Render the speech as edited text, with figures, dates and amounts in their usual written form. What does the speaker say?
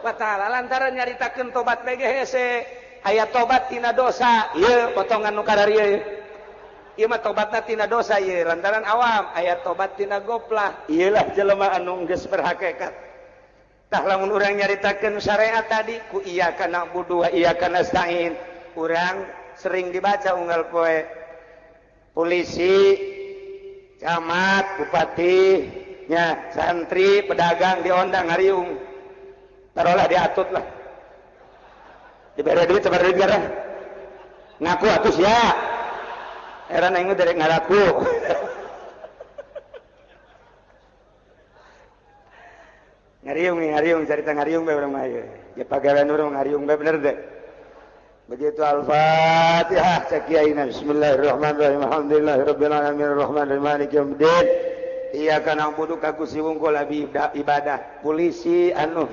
wa ta'ala. Lantaran nyaritakeun tobat bege hese, aya tobat tina dosa, ieu potongan nu kararieu. Ieu mah tobatna tina dosa ieu, lantaran awam aya tobat tina goplah. Ieu lah jelema anu geus berhakikat. Tah lamun urang nyaritakeun syariat tadi ku iyyaka na'budu wa iyyaka nasta'in, urang sering dibaca unggal poe. Polisi, camat, bupati, nya santri, pedagang diondang ngariung. Taruhlah diatut lah. Diberi duit sabar duit gara. Ngaku atuh sia. Heran aing dari ngaraku. Ngariung ngariung carita ngariung bae urang mah ieu. Ya pagawean urang ngariung bae bener teh. Begitu Al-Fatihah cek kiaina bismillahirrahmanirrahim alhamdulillahirabbil alamin arrahmanirrahim maliki yaumiddin iyyaka na'budu ka Gusti wungkul abi ibadah polisi anu